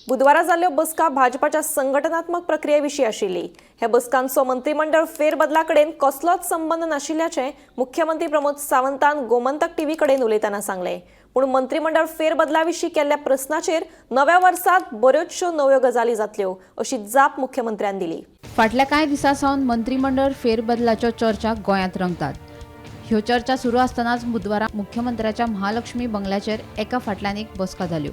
बुधवारा जाल्ल्यो बसका भाजपाच्या संघटनात्मक प्रक्रियेविशीं आशिल्ली. ह्या बसकांचो मंत्रिमंडळ फेरबदला कडेन कसलोच संबंद नाशिल्ल्याचें मुख्यमंत्री प्रमोद सावंतान गोमंतक टीव्ही कडेन उलयतना सांगलें. पूण मंत्रिमंडळ फेरबदला विशीं केल्ल्या प्रस्नाचेर नव्या वर्सात बऱ्योचश्यो नव्यो गजाली जातल्यो अशी जाप मुख्यमंत्र्यान दिली. फाटल्या कांय दिसां सावन मंत्रिमंडळ फेरबदलाच्यो चर्चा गोंयांत रंगतात. ह्यो चर्चा सुरू आसतनाच बुधवारा मुख्यमंत्र्याच्या महालक्ष्मी बंगल्याचेर एका फाटल्यान एक बसका जाल्यो.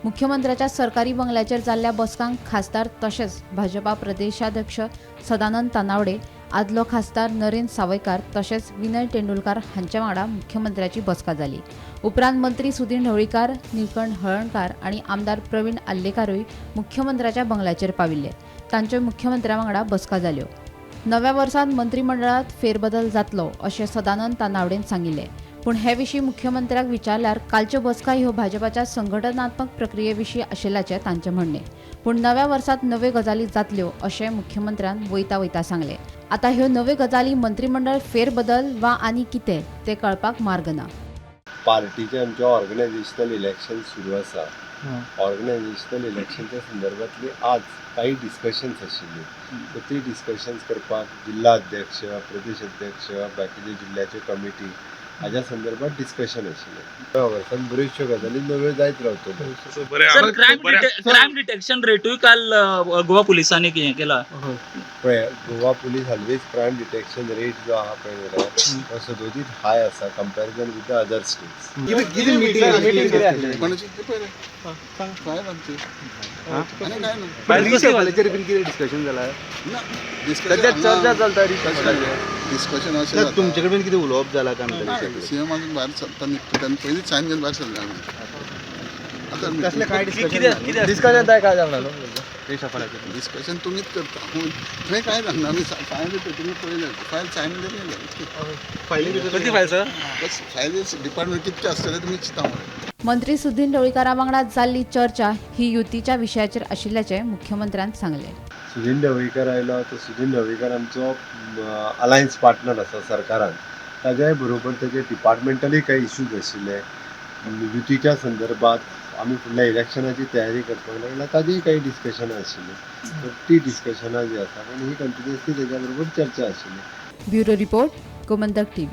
मुख्यमंत्र्याच्या सरकारी बंगल्याचेर जाल्ल्या बसकांक खासदार तशेंच भाजपा प्रदेशाध्यक्ष सदानंद तानावडे, आदलो खासदार नरेंद्र सावयकार तशेंच विनय तेंडुलकार हांच्या वांगडा मुख्यमंत्र्याची बसका जाली. उपरांत मंत्री सुदिन ढवळीकार, निळकंठ हळर्णकार आनी आमदार प्रवीण आर्लेकारूय मुख्यमंत्र्याच्या बंगल्याचेर पाविल्ले. तांच्यो मुख्यमंत्र्या वांगडा बसका जाल्यो. नव्या वर्सांत मंत्रिमंडळात फेरबदल जातलो अशें सदानंद तानावडेन सांगिल्लें. पूण हे विशीं मुख्यमंत्र्याक विचारल्यार कालच्यो बसका ह्यो भाजपाच्या संघटनात्मक प्रक्रिये विशीं आशिल्ल्याचें तांचें म्हणणें. पूण नव्या वर्सात नव्यो गजाली जातल्यो अशें मुख्यमंत्र्यान वयता वयता सांगलें. आतां ह्यो नव्यो गजाली मंत्रिमंडळ फेरबदल वा आनी कितें तें कळपाक मार्ग ना. पार्टीचे आमचे ऑर्गनायझेशनल इलेक्शन सुरू आसा. ऑर्गनायझेशनल इलेक्शनच्या संदर्भातली आज काही डिस्कशन्स आशिल्ली. सो ती डिस्कशन्स करपाक जिल्हा अध्यक्ष, प्रदेश अध्यक्ष, बाकीचे जिल्ल्याच्यो कमिटी हाज्या संदर्भात डिस्कशन आशिल्लें. नव्या वर्सान बऱ्योचश्यो गजाली नव्यो जायत रावतल्यो. बरें. सर, क्रायम डिटेक्शन रेटूय काल गोवा पुलिसांनी हें केला. पळय, Goa Police always crime detection rate जो आहा पळय न्हू रे, तो सदोदीत हाय आसा comparison with the other states. किती मिटिंग कितें आसलें? कोणाची ते पळय फायल आमची आनी काय ना. रिशफलाचेर बीन कितें डिस्कशन जाला? ना. सध्या चर्चा चलता रिशफलाचेर. डिस्कशन अशें जाता. तुमचे कडेन कितें उलोवप जाला काय म्हणटा? सीएम अजून भायर सरता निकतो, तेन्ना पयलींच सायन घेवन भायर सरले आमी. आतां तसलें कांय डिस्कशन डिस्कशन काय जावना न्हू रिशफलाचेर? डिस्कशन तुमीच करता. थंय काय सांगना आमी. फायल दिता, तुमी पळयलें फायल, सायन घेवन गेले. फायली कसली फायल सर? बस, फायली डिपार्टमेंट कितके आसतले तुमी चिंता मरे. मंत्री सुदिन ढवळीकारा वांगडा जाल्ली चर्चा ही युतीच्या विशयाचेर आशिल्ल्याचें मुख्यमंत्र्यान सांगलें. सुदिन ढवळीकर आयलो तो सुदिन ढवळीकर आमचो अलायन्स पार्टनर आसा सरकारान. ताज्याय बरोबर ताजे डिपार्टमेंटलूय कांय इश्यूज आशिल्ले. युतीच्या संदर्भात आमी फुडल्या इलेक्शनाची तयारी करपाक लागल्या, ताजेय काही डिस्कशनां आशिल्लीं. तर ती डिस्कशनां जी आसा पण ही कंटिन्युअसली तेज्या बरोबर चर्चा आशिल्ली. Bureau report, Gomantak TV.